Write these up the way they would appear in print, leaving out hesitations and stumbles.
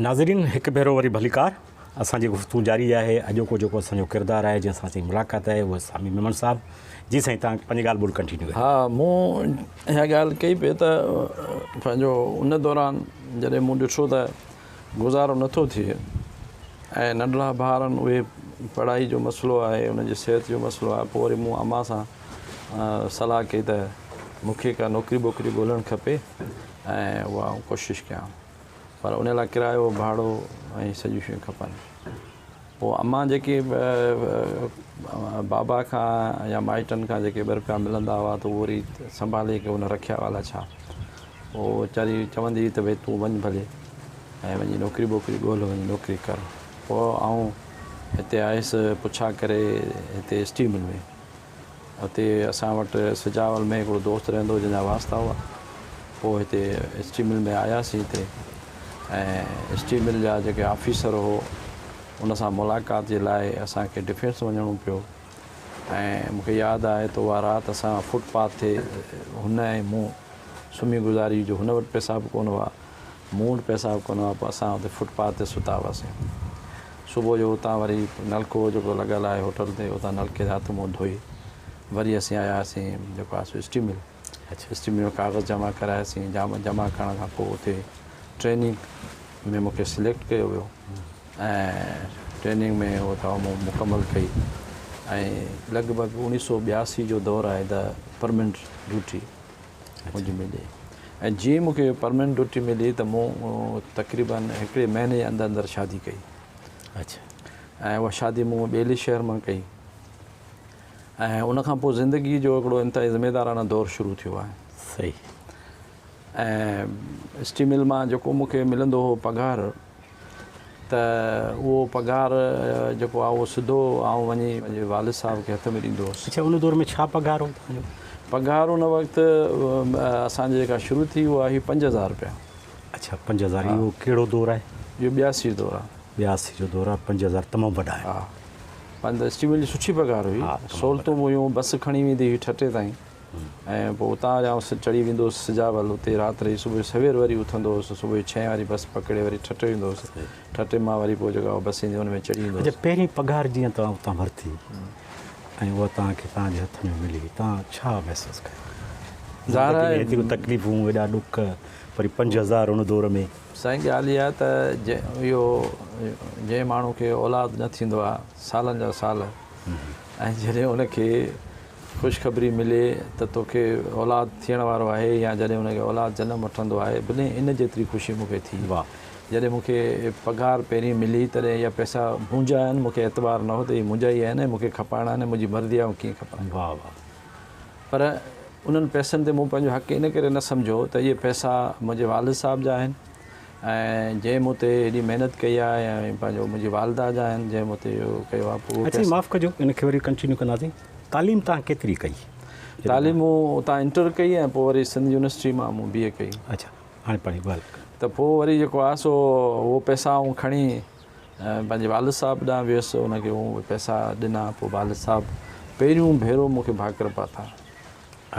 ناظرين هڪ ڀيرو وري ڀليڪار اسان جي گفتگو جاري آهي اڄوڪو جيڪو اسان جو ڪردار آهي جنهن سان اسان جي ملاقات آهي اهو سامي ميمڻ صاحب جي سائين تان پنهنجي ڳالهه ٻولهه ڪنٽينيو ڪريو. ها مون اها ڳالهه ڪئي پئي ته پنهنجو ان دوران جڏهن مون ڏٺو ته گذارو نٿو ٿئي ۽ ننڍڙا ڀائر آهن اهي پڙهائي جو مسئلو آهي انهن جي صحت جو مسئلو آهي پوء وري مون امان سان صلاح ڪئي ته مون کي ڪا نوڪري ٻوڪري ڳولڻ کپي ۽ اها آئون ڪوشش ڪيان پر ان لاء ڪرايو ڀاڙو ۽ سڄيون شيون کپن پوء امان جيڪي بابا کان يا مائٽن کان جيڪي ٻه روپيا ملندا هئا ته اهي وري سنڀالي ڪي ان رکيا هئا الاء ڇا پوء ويچاري چوندي هئي ته ڀئي تون وڃ ڀلي ۽ وڃي نوڪري ٻوڪري ڳولهه وڃي نوڪري ڪر پوء آئون هتي آيس پڇا ڪري هتي اسٽيل مل ۾ اتي اسان وٽ سجاول ۾ هڪڙو دوست رهندو هو جنهن جا واسطا هئا پوء هتي اسٽيل مل ۾ آياسين هتي ۽ اسٽيل مل جا جيڪي آفيسر هو ان سان ملاقات جي لاء اسان کي ڊفينس وڃڻو پيو ۽ مون کي ياد آهي ته اها رات اسان فٽ پاٿ تي هن ۽ مون سمهي گذاري جو هن وٽ پئسا به ڪونه هئا مون وٽ پئسا به ڪونه هئا پوء اسان اتي فٽ پاٿ تي ستا هئاسين. صبح جو اتان وري نلڪو جيڪو لڳل آهي هوٽل تي اتان نلڪي تي هٿ منهن ڌوئي وري اسين آياسين جيڪو آهي سو اسٽيل مل اسٽيل مل ۾ ڪاغذ جمع ڪراياسين جمع ڪرڻ کان پوء اتي ٽريننگ ۾ مون کي سليڪٽ ڪيو ويو ۽ ٽريننگ ۾ اها مون مڪمل ڪئي ۽ لڳ ڀڳ اوڻيهه سو ٻياسي جو دور آهي ته پرمنٽ ڊيوٽي منهنجي ملي ۽ جيئن مون کي پرمنٽ ڊيوٽي ملي ته مون تقريبن هڪڙي مهيني جي اندر اندر شادي ڪئي. اڇا. ۽ اها شادي مون ٻيلي شهر مان ڪئي ۽ ان کان پوء زندگي جو هڪڙو انتهائي ذميدارانه دور شروع ٿيو آهي. صحيح. ۽ اسٽي مل مان جيڪو مون کي ملندو هو پگهار ته اهو پگهار جيڪو آهي اهو سڌو آئون وڃي پنهنجي والد صاحب کي هٿ ۾ ڏيندو هوس. اڇا ان دور ۾ ڇا پگهار هو توهان جو؟ پگهار ان وقت اسان جي جيڪا شروع ٿي اها هئي 5000 رپيا. اڇا 5000 اهو ڪهڙو دور آهي؟ اهو 82 جو دور آهي. 82 جو دور آهي 5000 تمام وڏا آهن. ها پنهنجي اسٽيل مل جي سٺي پگهار هئي سهولتون به هيون بس کڻي ويندي هئي ٺٽي تائين. ۽ پوء اتان جا آئون چڙهي ويندو هوس سجاول اتي رات رهي صبح جو سوير وري اٿندو هوس صبح جو ڇهين واري بس پڪڙي وري ٺٽي ويندو هوس ٺٽي مان وري پوء جيڪا بس ايندي ان ۾ چڙهي ايندو هوس. اڇا پهرين پگهار جيئن توهان اتان ورتي ۽ اها توهان کي توهان جي هٿ ۾ ملي توهان ڇا محسوس ڪيو؟ ظاهر زندگي ۾ آهي ايتريون تڪليفون ايڏا ڏک وري 5000 ان دور ۾. سائين ڳالهه اها ته اهو جنهن ماڻهو کي اولاد نه ٿيندو آهي سالن جا سال ۽ جڏهن ان کي خوشخبري ملي ته توکي اولاد ٿيڻ وارو آهي يا جڏهن ان کي اولاد جنم وٺندو آهي بلين ان جيتري خوشي مون کي ٿي جڏهن مون کي پگهار پهرين ملي تڏهن اها پئسا منهنجا آهن مون کي اعتبار نه هو ته اهي منهنجا ئي آهن ۽ مون کي کپائڻا آهن ۽ منهنجي مرضي آهي آئون ڪيئن کپايان پر انهن پئسن تي مون پنهنجو حق ان ڪري نه سمجهيو ته اهي پئسا منهنجي والد صاحب جا آهن ۽ جنهن مون تي ايڏي محنت ڪئي آهي ۽ پنهنجو منهنجي والده جا آهن جنهن مون تي اهو ڪيو آهي پوء اڇا معاف ڪجو ان کي وري ڪنٽينيو ڪنداسين تعليم توهان ڪيتري ڪئي؟ تعليم مون اتان انٽر ڪئي ۽ پوء وري سنڌ يونيورسٽي مان مون بي اي ڪئي. اڇا هاڻي پنهنجي ڳالهه ڪر. ته پوء وري جيڪو آهي سو اهو پئسا آئون کڻي پنهنجي والد صاحب ڏانهن ويس ان کي اهي پئسا ڏنا پوء والد صاحب پهريون ڀيرو مون کي ڀاڪر پاتا.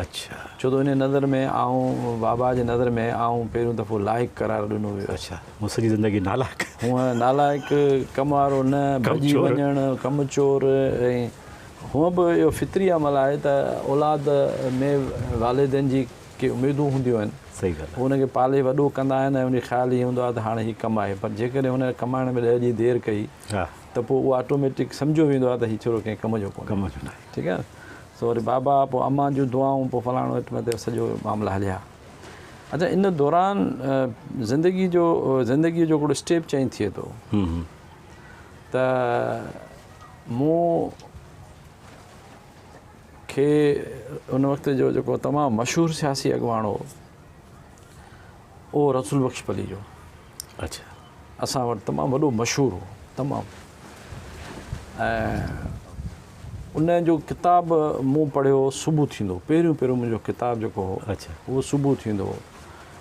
اڇا. ڇو ته انهيء نظر ۾ آئون بابا جي نظر ۾ آئون پهريون دفعو لائق قرار ڏنو ويو هيس. اڇا. مون سڄي زندگي نالائق. هونء نالائق، ڪم وارو نه، ڀڄي وڃڻ، ڪم چور ۽ هونء به اهو فطري عمل آهي ته اولاد ۾ والدين جي ڪي اميدون هونديون آهن. صحيح ڳالهه آهي. هو ان کي پالي وڏو ڪندا آهن ۽ ان جو خيال اهو هوندو آهي ته هاڻي هي ڪمائي پر جيڪڏهن هن ڪمائڻ ۾ ڏهه ڏينهن دير ڪئي ته پوء اهو آٽوميٽڪ سمجهيو ويندو آهي ته هي ڇورو ڪنهن ڪم جو ڪونهي. ڪم جو ناهي. ٺيڪ آهي نه. سو وري بابا پوء امان جون دعائون پوء فلاڻو هيٺ مٿي سڄو معاملا هليا. اڇا ان دوران زندگي جو زندگي جو هڪڙو اسٽيپ چينج ٿئي ٿو ته مون کي ان وقت جو جيڪو تمام مشهور سياسي اڳواڻ هو اهو رسول بخش پليجو. اڇا. اسان وٽ تمام وڏو مشهور هو تمام ۽ ان جو ڪتاب مون پڙهيو صبح ٿيندو پهريون پهريون منهنجو ڪتاب جيڪو هو اڇا اهو صبح ٿيندو هو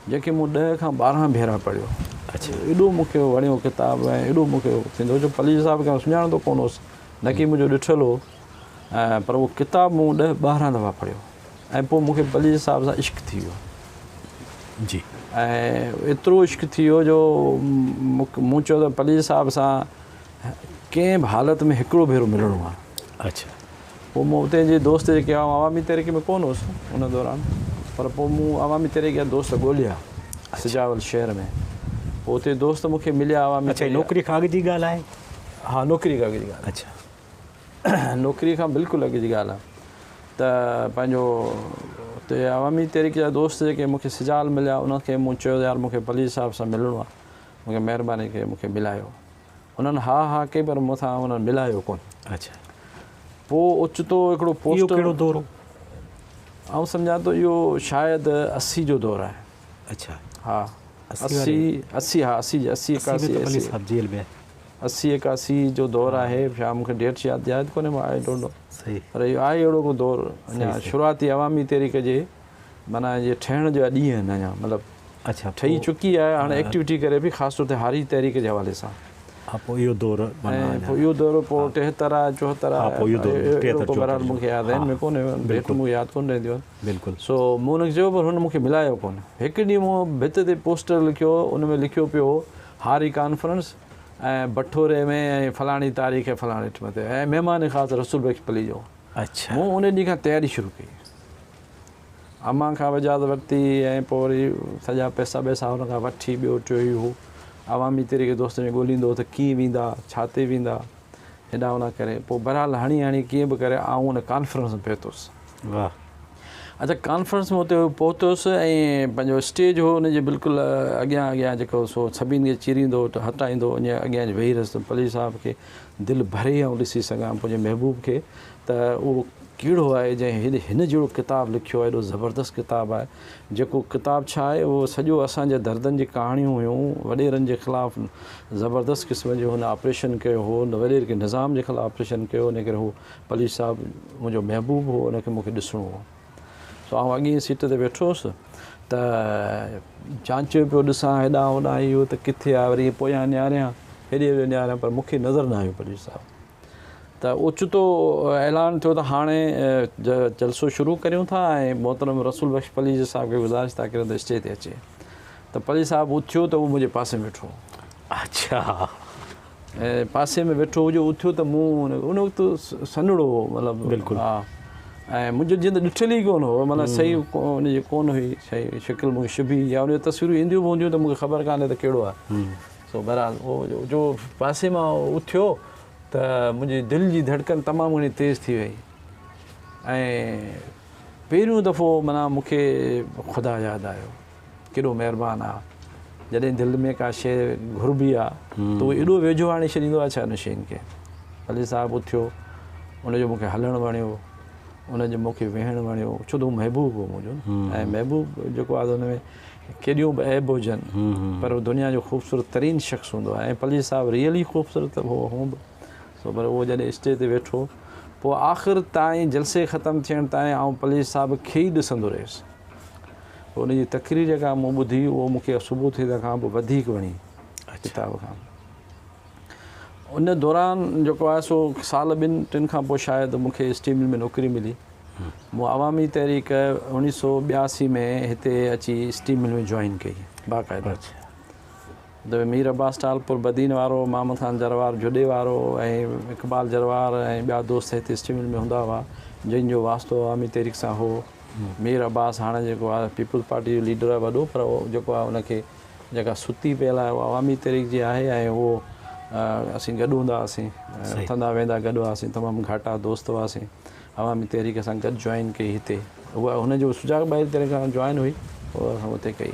جنهن کي مون 10 کان 12 ڀيرا پڙهيو. اڇا. ايڏو مون کي وڻيو ڪتاب ۽ ايڏو مون کي ٿيندو جو پليجي صاحب کي آئون سڃاڻندو ڪونه هوس نه ڪي منهنجو ڏٺل هو پر اهو ڪتاب مون 10 12 دفعا پڙهيو ۽ پوء مون کي پليجي صاحب سان عشق ٿي ويو. جي. ۽ ايترو عشق ٿي ويو جو مون چيو ته پليجي صاحب سان ڪنهن به حالت ۾ هڪڙو ڀيرو ملڻو آهي. اڇا. پوء مون اتي جي دوست جيڪي آئون عوامي تحريڪ ۾ ڪونه هوس ان دوران پر پوء مون عوامي تحريڪ جا دوست ڳوليا سجاول شهر ۾ پوء اتي دوست مون کي مليا عوامي اڇا نوڪري کان اڳ جي ڳالهه آهي؟ ها نوڪري کان اڳ جي ڳالهه. اڇا. نوڪري کان بلڪل اڳ جي ڳالهه آهي ته پنهنجو اتي عوامي تحريڪ جا دوست جيڪي مون کي سجاول مليا انهن کي مون چيو يار مون کي پليجي صاحب سان ملڻو آهي مون کي مهرباني ڪري مون کي ملايو. انهن ها ها ڪئي پر مون سان انهن ملايو ڪونه. اڇا. پوء اوچتو هڪڙو پوسٽر. اهو ڪهڙو دور هو؟ آئون سمجهان ٿو اهو شايد 80 جو دور آهي. اڇا. ها 80 80 ها 80 80 81 80 ۾ صاحب جيل ۾ 80 81 جو دور آهي شايد مون کي ڊيٽ ياد ياد ڪونهي مان I don't know صحيح پر اهو آهي اهڙو ڪو دور اڃا شروعاتي عوامي تحريڪ جي معنيٰ جي ٺهڻ جا ڏينهن آهن اڃا مطلب اڇا ٺهي چڪي آهي هاڻي ايڪٽيوٽي ڪري پئي خاص طور تي هاري تحريڪ جي حوالي سان. ها پوء اهو دور معنيٰ ۽ پوء اهو دور پوء 73 آهي 74 آهي ها پوء اهو دور 73 74 بهرحال مون کي ياد آهن ۾ ڪونهي ڊيٽ مون کي ياد ڪونه رهنديون آهن بلڪل سو مون هن کي چيو پر هن مون کي ملايو ڪونه هڪ ڏينهن مون ڀت تي پوسٽر لکيو ان ۾ لکيو پيو هو هاري ڪانفرنس ۽ بٺوري ۾ ۽ فلاڻي تاريخ ۽ فلاڻي ٽم تي ۽ مهمان خاص رسول بخش پليجو اڇا مون ان ڏينهن کان تياري شروع ڪئي امان کان به اجازت ورتي ۽ پوء وري سڄا پئسا ٻئسا هن کان وٺي ٻيو ٽيو هي هو عوامي تحريڪ جي دوستن کي ڳوليندو هو ته ڪيئن ويندا ڇا تي ويندا هيڏانهن هوڏانهن ڪري پوء بهرحال هڻي هڻي ڪيئن به ڪري آئون ان ڪانفرنس ۾ پهتس. واهه. اڇا ڪانفرنس ۾ اتي پهتس ۽ پنهنجو اسٽيج هو ان جي بلڪل اڳيان اڳيان جيڪو سو سڀني کي چيريندو هٽائيندو ان اڳيان ويهي رهيس ته پليجي صاحب کي دل ڀري آئون ڏسي سگهان پنهنجي محبوب کي ته اهو ڪهڙو آهي جنهن هيڏي هن جهڙو ڪتاب لکيو آهي ايڏو زبردست ڪتاب آهي جيڪو ڪتاب ڇا آهي اهو سڄو اسان جي دردن جي ڪهاڻيون هيون وڏيرن جي خلاف زبردست قسم جو هن آپريشن ڪيو هو ان وڏيرڪي نظام جي خلاف آپريشن ڪيو ان ڪري هو پليجي صاحب منهنجو محبوب هو ان کي مون کي ڏسڻو هو سو آئون اڳئين سيٽ تي ويٺو هوس ته جانچيو پيو ڏسان هيڏانهن هوڏانهن اهو ته ڪٿي آهي وري پويان نهاريان هيڏي هوڏي نهاريان پر مون کي نظر نه آيو پليجي صاحب ته اوچتو اعلان ٿيو ته هاڻي جلسو شروع ڪريون ٿا ۽ محترم رسول بخش پليجي صاحب کي گذارش ٿا ڪريون ته اسٽيج تي اچي ته پليجي صاحب اٿيو ته هو منهنجي پاسي ۾ ويٺو هو. اڇا. ۽ پاسي ۾ ويٺو هو جو اٿيو ته مون ان وقت سنهڙو هو مطلب بلڪل ها ۽ منهنجو جند ڏٺل ئي ڪونه هو مطلب صحيح ان جي ڪونه هئي صحيح شڪل مون کي شبي يا ان جون تصويرون اينديون به هونديون ته مون کي خبر ڪانهي ته ڪهڙو آهي سو بهرحال هو جو پاسي مان اٿيو ته منهنجي دل جي ڌڙڪن تمام گهڻي تيز ٿي وئي ۽ پهريون دفعو معنيٰ مون کي خدا ياد آيو ڪيڏو مهربان آ جڏهن دل ۾ ڪا شيء گهربي آ ته اهو ايڏو ويجهو آڻي ڇڏيندو آ ڇا ان شين کي علي صاحب اٿيو ان جو مون کي هلڻ وڻيو ان جو مون کي ويهڻ وڻيو ڇو ته هو محبوب هو منهنجو ۽ محبوب جيڪو آ ان ۾ ڪيڏيون به عيب هجن پر هو دنيا جو خوبصورت ترين شخص هوندو آهي ۽ پليجي صاحب ريئلي خوبصورت هو هو به سو پر اهو جڏهن اسٽيج تي ويٺو پوء آخر تائين جلسي ختم ٿيڻ تائين آئون پليجي صاحب کي ئي ڏسندو رهيس پوء ان جي تقرير جيڪا مون ٻڌي اهو مون کي صبح ٿي کان به وڌيڪ وڻي ڪتاب کان ان دوران جيڪو آهي سو سال ٻن ٽن کان پوء شايد مون کي اسٽيل مل ۾ نوڪري ملي مون عوامي تحريڪ 1982 ۾ هتي اچي اسٽيل مل ۾ جوائن ڪئي باقاعده ته مير عباس ٽالپور بدين وارو، محمد خان جروار جهڏي وارو ۽ اقبال جروار ۽ ٻيا دوست هتي اسٽيل مل ۾ هوندا هئا جن جو واسطو عوامي تحريڪ سان هو. مير عباس هاڻي جيڪو آهي پيپلز پارٽي جو ليڊر آهي وڏو پر جيڪو آهي ان کي جيڪا ستي پيل آهي اها عوامي تحريڪ جي آهي ۽ اهو اسين گڏ هوندا هئاسين اٿندا ويندا گڏ هئاسين تمام گهاٽا دوست هئاسين. عوامي تحريڪ سان گڏ جوائن ڪئي هتي اها هن جو سجاڳ ٻاهري تحريڪ سان جوائن هئي پوء اسان اتي ڪئي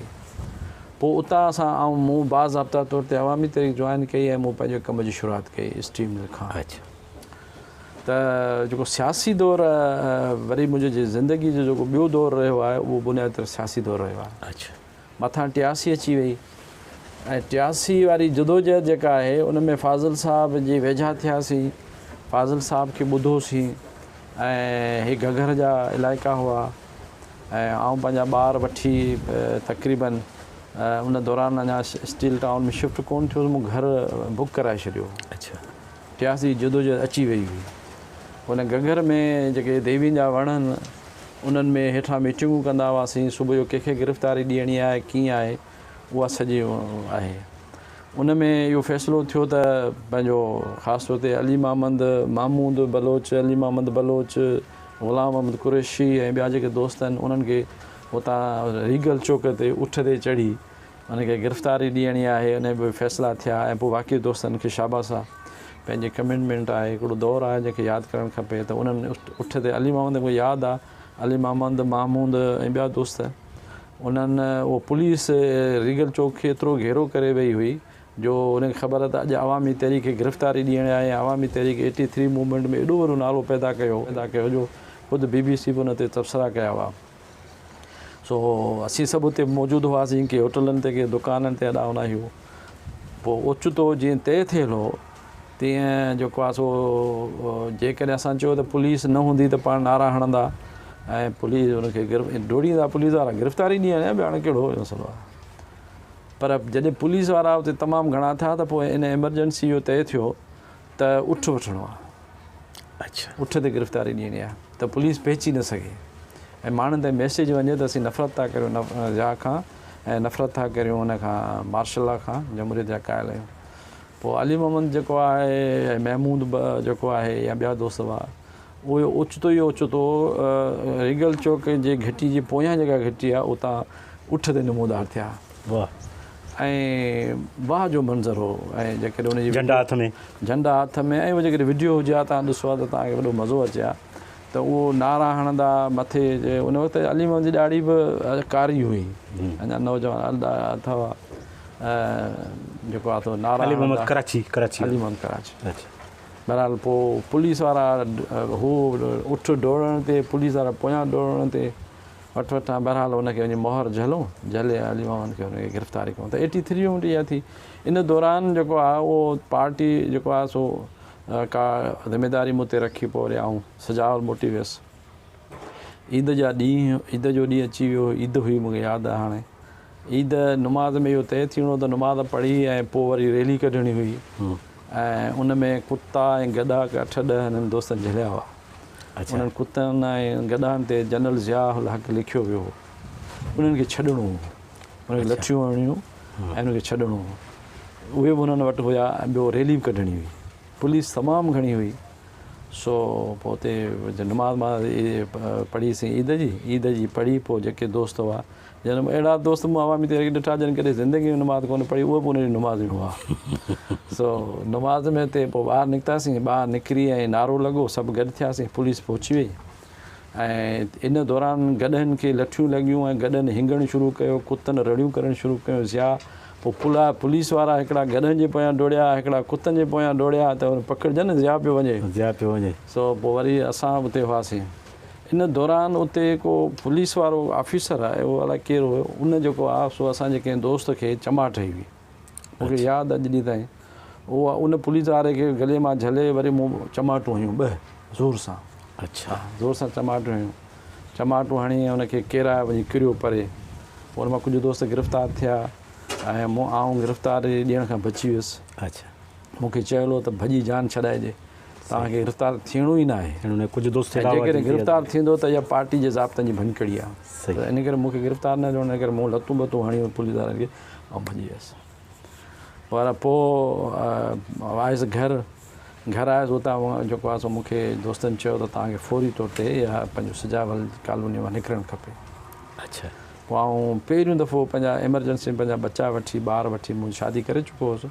پوء اتان اسان آئون مون باضابطا طور تي عوامي تحريڪ جوائن ڪئي ۽ مون پنهنجي ڪم جي شروعات ڪئي اسٽيم مل کان اڇا ته جيڪو سياسي دور وري منهنجي جي زندگي جو جيڪو ٻيو دور رهيو آهي اهو بنيادي طرح سياسي دور رهيو آهي اڇا مٿان 83 اچي وئي ۽ 83 واري جدوجهد جيڪا آهي ان ۾ فاضل صاحب جي ويجها ٿياسين، فاضل صاحب کي ٻڌوسين ۽ هي گهگهر جا علائقا هئا ۽ آئون پنهنجا ٻار وٺي تقريبن ان دوران اڃا اسٽيل ٽائون ۾ شفٽ ڪونه ٿيو مون گهر بڪ ڪرائي ڇڏيو هو. اڇا. 83 جي جدوجهد اچي وئي هئي. ان گهگهر ۾ جيڪي ديوين جا وڻ آهن انهن ۾ هيٺان ميٽنگون ڪندا هئاسين، صبح جو ڪنهن کي گرفتاري ڏيڻي آهي، ڪيئن آهي، اها سڄي آهي. ان ۾ اهو فيصلو ٿيو ته پنهنجو خاص طور تي علي محمد محمود بلوچ، علي محمد بلوچ، غلام محمد قريشي ۽ ٻيا جيڪي دوست آهن انهن کي اتان ريگل چوڪ تي اٺ تي چڙهي ان کي گرفتاري ڏيڻي آهي، ان به فيصلا ٿيا ۽ پوء واقعي دوستن کي شاباس آ پنهنجي ڪمٽمينٽ آهي. هڪڙو دور آهي جنهن کي ياد ڪرڻ کپي ته انهن اٺ تي علي محمد مون کي ياد آ علي محمد محمود ۽ ٻيا دوست انهن اهو پوليس ريگل چوڪ کي ايترو گهيرو ڪري وئي هئي جو انهن کي خبر ته اڄ عوامي تحريڪ کي گرفتاري ڏيڻي آهي ۽ عوامي تحريڪ ايٽي ٿري موومينٽ ۾ ايڏو وڏو نالو پيدا ڪيو پيدا ڪيو جو خود بي بي سي به ان تي تبصرا ڪيا هئا. سو اسين سڀ اتي موجود هئاسين، ڪي هوٽلن تي ڪي دڪانن تي اڏا هوندا هيون. پوء اوچتو جيئن طئي ٿيل هو تيئن جيڪو آهي سو جيڪڏهن اسان چيو ته پوليس نه هوندي ته پاڻ نعرا هڻندا ۽ پوليس ان کي ڊوڙيندا پوليس وارا گرفتاري ڏيڻ به هاڻي ڪهڙو مسئلو آهي. پر جڏهن پوليس وارا اتي تمام گهڻا ٿيا ته پوء ان ايمرجنسي جو طئي ٿيو ته اٺ وٺڻو آهي. اڇا. اٺ تي گرفتاري ڏيڻي آهي ته پوليس پهچي نه سگهي ۽ ماڻهن تائين ميسيج وڃي ته اسين نفرت ٿا ڪريون ضياء کان ۽ نفرت ٿا ڪريون ان کان مارشل لا کان جمهوريت جا قائل آهيون. پوء علي محمد جيڪو آهي ۽ محمود به جيڪو آهي يا ٻيا دوست هئا اهي اوچتو ئي اوچتو ريگل چوڪ جي گهٽي جي پويان جيڪا گهٽي آهي اتان اٺ تي نمودار ٿيا. واهه. ۽ واهه جو منظر هو ۽ جيڪڏهن ان جي جهنڊا هٿ ۾. جهنڊا هٿ ۾ ۽ اهو جيڪڏهن وڊيو هجي ها تان ڏسو ها ته توهان کي وڏو مزو اچي ها ته اهو نعرا هڻندا مٿي ان وقت علي محمد جي ڏاڙهي به ڪاري هئي اڃا نوجوان اٿا جيڪو آ تو نعرا علي محمد ڪراچي ڪراچي علي محمد ڪراچي اچها بهرحال پوء پوليس وارا هو اٺ ڊوڙڻ تي پوليس وارا پويان ڊوڙڻ تي وٺ وٺان بهرحال ان کي وڃي مهر جهلون جهلي علي محمد کي ان کي گرفتاري ڪيون ته ايٽي ٿري اها ٿي ان دوران جيڪو آهي اهو پارٽي جيڪو آهي سو ڪا ذميداري مون تي رکي پوء وري آئون سجاول موٽي ويس عيد جا ڏينهن عيد جو ڏينهن اچي ويو عيد هئي مون کي ياد آهي هاڻي عيد نماز ۾ اهو طئي ٿيڻو ته نماز پڙهي ۽ پوء وري ريلي ڪڍڻي هئي ۽ ان ۾ ڪتا ۽ گڏا اٺ ڏهه هنن دوستن جهليا هئا انهن ڪتن ۽ گڏهن تي جنرل ضياء الحق لکيو ويو هو. انهن کي ڇڏڻو هو. انهن کي لٺيون هڻڻيون ۽ انهن کي ڇڏڻو هو. اهي به انهن وٽ هيا ۽ ٻيو ريلي به ڪڍڻي هئي. پوليس تمام گهڻي هئي. سو پوء اتي نماز پڙهيسين عيد جي. عيد جي پڙهي پوء جيڪي دوست هئا جن اهڙا دوست مون عوامي تحريڪ ڏٺا جن ڪڏهن زندگي ۾ نماز ڪونه پڙهي اهي به ان ڏينهن نمازي هئا. سو نماز ۾ اتي پوء ٻاهر نڪتاسين ٻاهر نڪري ۽ نعرو لڳو سڀ گڏ ٿياسين پوليس پهچي وئي ۽ ان دوران گڏهن کي لٺيون لڳيون ۽ گڏهن هنگڻ شروع ڪيو ڪتن رڙيون ڪرڻ شروع ڪيون ضياء پوء پلا پوليس وارا هڪڙا گڏهن جي پويان ڊوڙيا هڪڙا ڪتن جي پويان ڊوڙيا ته پڪڙجن ضياء پيو وڃي ضياء پيو وڃي. سو پوء وري اسان اتي هئاسين. ان دوران اتي ڪو پوليس وارو آفيسر آيو الائي ڪير هيو ان جيڪو آ سو اسان جي ڪنهن دوست کي چماٽ هئي هئي مون کي ياد اڄ ڏينهن تائين اهو ان پوليس واري کي گلي مان جهلي وري مون چماٽون هنيون ٻه زور سان اڇا زور سان چماٽون هنيون چماٽون هڻي ان کي ڪيرائي وڃي ڪريو پري پوء ان مان ڪجهه دوست گرفتار ٿيا ۽ مون آئون گرفتاري ڏيڻ کان بچي ويس اڇا مون کي چيل هو ته ڀڄي جان ڇڏائجي توهان کي گرفتار ٿيڻو ئي ناهي. ٿيڻو ناهي ڪجهه دوست ۽ جيڪڏهن گرفتار ٿيندو ته اها پارٽي جي ضابطن جي ڀڃڪڙي آهي ته ان ڪري مون کي گرفتار نه ٿيڻو ان ڪري مون لتون بتون هڻيون پوليس وارن کي ۽ ڀڄي ويس پر پوء آيس گهر گهر آيس اتان جيڪو آهي سو مون کي دوستن چيو ته توهان کي فوري طور تي اها پنهنجو سجاول ڪالوني مان نڪرڻ کپي. اڇا. پوء آئون پهريون دفعو پنهنجا ايمرجنسي ۾ پنهنجا ٻچا وٺي ٻار وٺي مون شادي ڪري چڪو هوس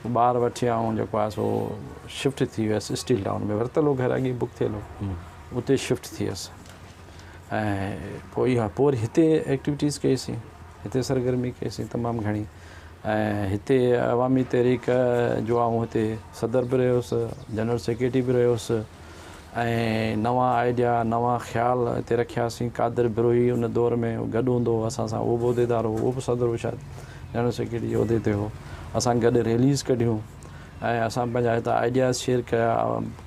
پوء ٻار وٺي آئون جيڪو آهي سو شفٽ ٿي ويس اسٽيل ٽائون ۾ ورتل هو گهر اڳي بڪ ٿيل هو اتي شفٽ ٿي ويس ۽ پوء اها پوء وري هتي ايڪٽيوٽيز ڪئيسين هتي سرگرمي ڪئيسين تمام گهڻي ۽ هتي عوامي تحريڪ جو آئون هتي صدر به رهيس جنرل سيڪريٽري به رهيس ۽ نوان آئيڊيا، نوان خيال اتي رکياسين. قادر بروهي ان دور ۾ گڏ هوندو هو اسان سان، اهو به عهديدار هو، اهو به صدر هو شايد، جنرل سيڪريٽري جي عهدي تي هو. اسان گڏ ريليز ڪڍيون ۽ اسان پنهنجا هتان آئيڊياز شيئر ڪيا.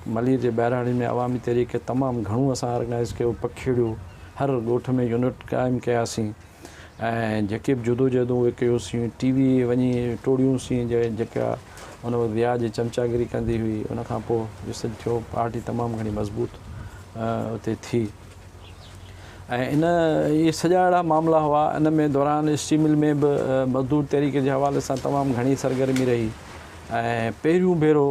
ملير جي ٻهراڙين ۾ عوامي تحريڪ کي تمام گهڻو اسان آرگنائيز ڪيو، پکيڙيو، هر ڳوٺ ۾ يونٽ قائم ڪياسين. ۽ جيڪي به جدوجهدون اهي ڪيوسين، ٽي وي وڃي ٽوڙيونسين جيڪا ان وقت ضياء جي چمچاگري ڪندي هئي، ان کان پوء جسد ٿيو، پارٽي تمام گهڻي مضبوط اتي ٿي ۽ ان اهي سڄا اهڙا معاملا هئا. ان ۾ دوران اسٽيل مل ۾ به مزدور تحريڪ جي حوالي سان تمام گهڻي سرگرمي رهي ۽ پهريون ڀيرو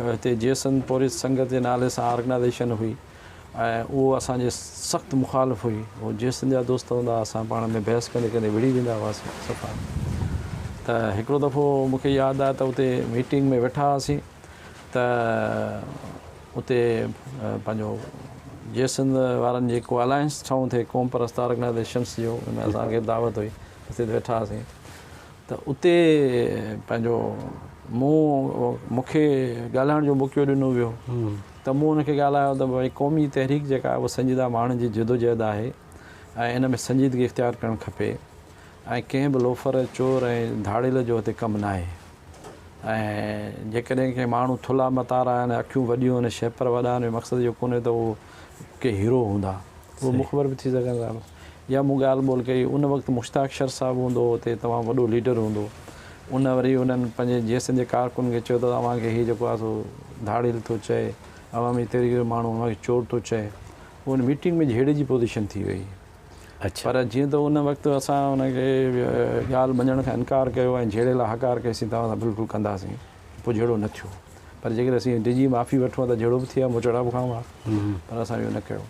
هتي جيسن پورهيت سنگت جي نالي سان آرگنائيزيشن هئي ۽ اهو اسان جي سخت مخالف هئي. هو جيسن جا دوست هوندا هئا، اسان پاڻ ۾ بحث ڪندي ڪندي وڙهي ويندا هئاسين صفا. ته هڪڙو دفعو مون کي ياد آهي ته اتي ميٽنگ ۾ ويٺا هئاسين ته اتي پنهنجو جيسن وارن جيڪو الائنس ٺاهيو ٿي قوم پرست آرگنائيزيشنس جو، ان ۾ اسان کي دعوت هئي، اسين ويٺا هئاسين ته اتي پنهنجو مون مون کي ڳالهائڻ جو موقعو ڏنو ويو ته مون ان کي ڳالهايو ته ڀئي قومي تحريڪ جيڪا آهي اها سنجيده ماڻهن جي جدوجهد آهي ۽ ان ۾ سنجيدگي اختيار ڪرڻ کپي ۽ ڪنهن به لوفر، چور ۽ ڌاڙيل جو هتي ڪم ناهي ۽ جيڪڏهن ڪي ماڻهو ٿلها متارا آهن، اکيون وڏيون آهن، شيپر وڏا آهن، اهو مقصد اهو ڪونهي ته اهو ڪي هيرو هوندا، اهو مخبر به ٿي سگهن ٿا. يا مون ڳالهه ٻولهه ڪئي، ان وقت مشتاق شر صاحب هوندو هو اتي تمام وڏو ليڊر هوندو هو، ان وري انهن پنهنجي جيئي سنڌ جي ڪارڪن کي چيو ته اوهان کي هي جيڪو آهي سو ڌاڙيل ٿو چئي، عوامي تحريڪ جو ماڻهو اوهان کي چور ٿو چئي. پوء ان ميٽنگ ۾ جهيڙي جي پوزيشن ٿي وئي. پر جيئن ته ان وقت اسان ان کي ڳالهه مڃڻ کان انڪار ڪيو ۽ جهيڙي لاء هاڪار ڪئيسين توهان سان بلڪل ڪنداسين، پوء جهيڙو نه ٿيو. پر جيڪڏهن اسين ڊڄي معافي وٺون ها ته جهيڙو به ٿئي ها، موچڙا به کائون ها، پر اسان اهو نه ڪيو.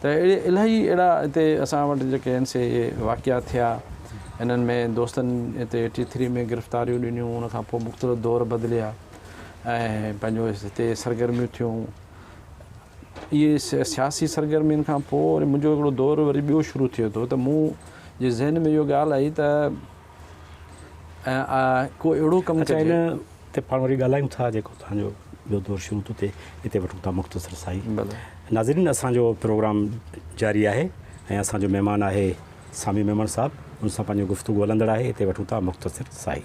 ته اهڙي الاهي اهڙا هتي اسان وٽ جيڪي آهن سي اهي واقعا ٿيا. انهن ۾ دوستن هتي ايٽي ٿري ۾ گرفتاريون ڏنيون، ان کان پوء مختلف دور بدليا ۽ پنهنجو هتي سرگرميون ٿيون. اهي سياسي سرگرمين کان پوء وري منهنجو هڪڙو دور وري ٻيو شروع ٿئي ٿو ته مون جي ذهن ۾ اهو ڳالهه آئي ته ڪو اهڙو ڪم اچا ان تي پاڻ وري ڳالهايون ٿا جيڪو توهان جو ٻيو دور شروع ٿو ٿئي. هتي وٺون ٿا مختصر سائي. ناظرين اسان جو پروگرام جاري آهي ۽ اسان جو مهمان آهي سامي ميمڻ صاحب، ان سان پنهنجو گفتگو هلندڙ آهي. هتي وٺون ٿا مختصر سائي.